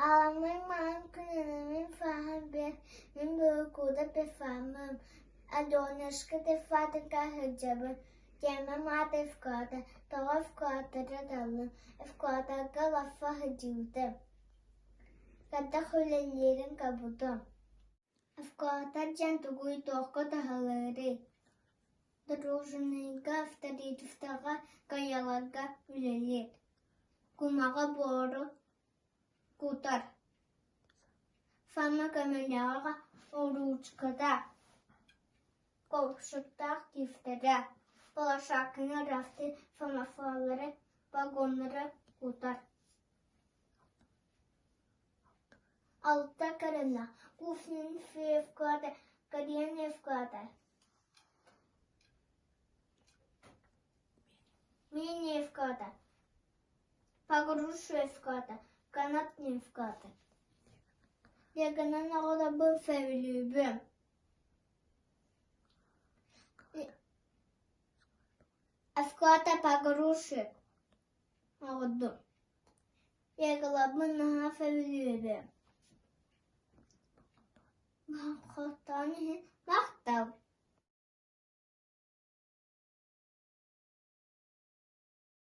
Аламай маҥан күнүнүн фаһан мин буркута пефаммын, Аленушка Тефатыка сылдьабын, Тиэмэм аата Эвката, тоҕо эвкалаторы таллым, Эвкалаторга лаффа сылдьыбытым, Хайдах үлэлиирин көрбүтүм. Эвкалатор диэн тугуй, туохха туһалыырый? Дружинныйга, авторитеттарга, хайаларга үлэлиир, кумаҕы буору кутар, Фома көмөлөөх уруучуката, ковшиктаах тиистэрэ, плошаканы ыраахтыы самосваллары, вагоннары кутар. Алта кырына кухняны кореянный вкладар Мини-вкладар Погрузчик вкладар Канатный вкладар Легонан оҕолорбун сөбүлүүбүн Вкладар погрузчик оҕордум Леголарбын наһаа сөбүлүүбүн Хотон иһин махтал.